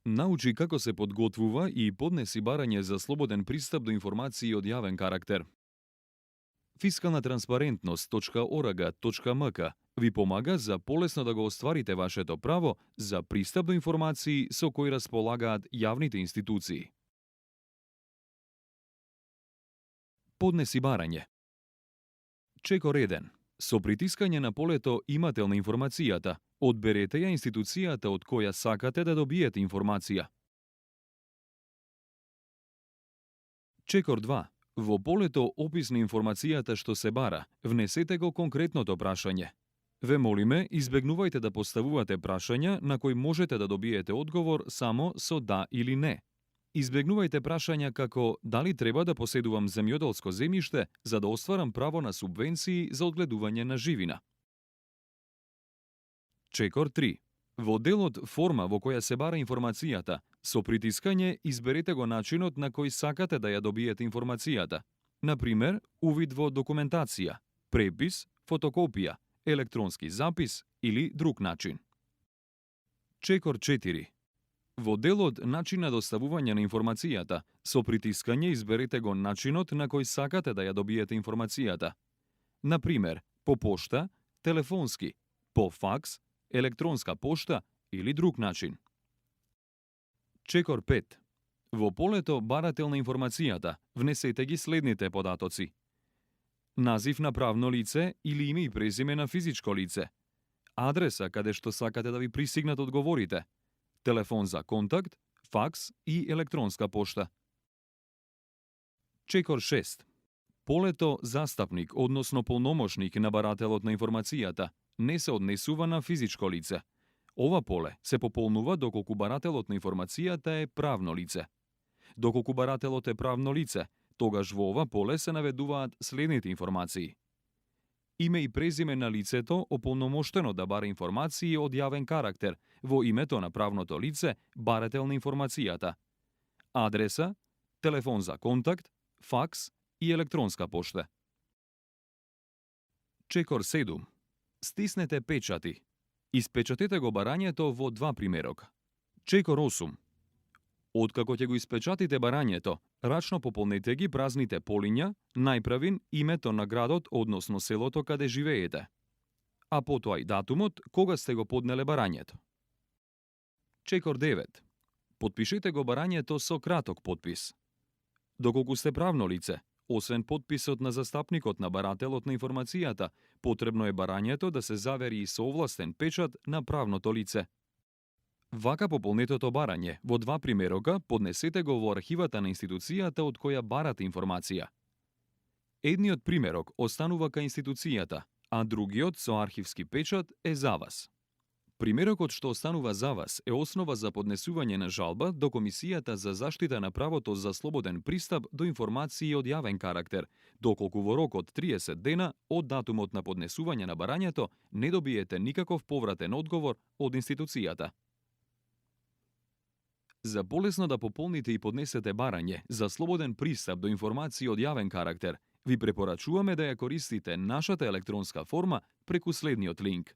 Научи како се подготвува и поднеси барање за слободен пристап до информации од јавен карактер. Фискална транспарентност.org.mk ви помага за полесно да го остварите вашето право за пристап до информации со кои располагаат јавните институции. Поднеси барање. Чекор 1. Со притискање на полето имате на информацијата, одберете ја институцијата од која сакате да добиете информација. Чекор 2. Во полето опис на информацијата што се бара, внесете го конкретното прашање. Ве молиме, избегнувајте да поставувате прашања на кои можете да добиете одговор само со да или не. Избегнувајте прашања како дали треба да поседувам земјоделско земјиште за да остварам право на субвенции за одгледување на живина. Чекор 3. Во делот форма во која се бара информацијата, со притискање изберете го начинот на кој сакате да ја добиете информацијата. Например, увид во документација, препис, фотокопија, електронски запис или друг начин. Чекор 4. Во делот начин на доставување на информацијата, со притискање изберете го начинот на кој сакате да ја добиете информацијата. Например, по пошта, телефонски, по факс, електронска пошта или друг начин. Чекор 5. Во полето барател на информацијата, внесете ги следните податоци. Назив на правно лице или име и презиме на физичко лице. Адреса каде што сакате да ви пристигнат одговорите. Телефон за контакт, факс и електронска пошта. Чекор 6. Полето застапник, односно полномошник на барателот на информацијата, не се однесува на физичко лице. Ова поле се пополнува доколку барателот на информацијата е правно лице. Доколку барателот е правно лице, тогаш во ова поле се наведуваат следните информации. Име и презиме на лицето ополномоштено да бара информации од јавен карактер, во името на правното лице, барател на информацијата. Адреса, телефон за контакт, факс и електронска пошта. Чекор 7. Стиснете печати. Испечатете го барањето во два примерока. Чекор 8. Откако ќе го испечатите барањето, рачно пополнете ги празните полиња, најправин името на градот, односно селото каде живеете, а потоа и датумот кога сте го поднеле барањето. Чекор 9. Потпишете го барањето со краток потпис. Доколку сте правно лице, освен потписот на застапникот на барателот на информацијата, потребно е барањето да се завери и со овластен печат на правното лице. Вака пополнетото барање во два примерока поднесете го во архивата на институцијата од која барате информација. Едниот примерок останува кај институцијата, а другиот со архивски печат е за вас. Примерокот што останува за вас е основа за поднесување на жалба до Комисијата за заштита на правото за слободен пристап до информации од јавен карактер, доколку во рок од 30 дена од датумот на поднесување на барањето не добиете никаков повратен одговор од институцијата. За полесно да пополните и поднесете барање за слободен пристап до информации од јавен карактер, ви препорачуваме да ја користите нашата електронска форма преку следниот линк.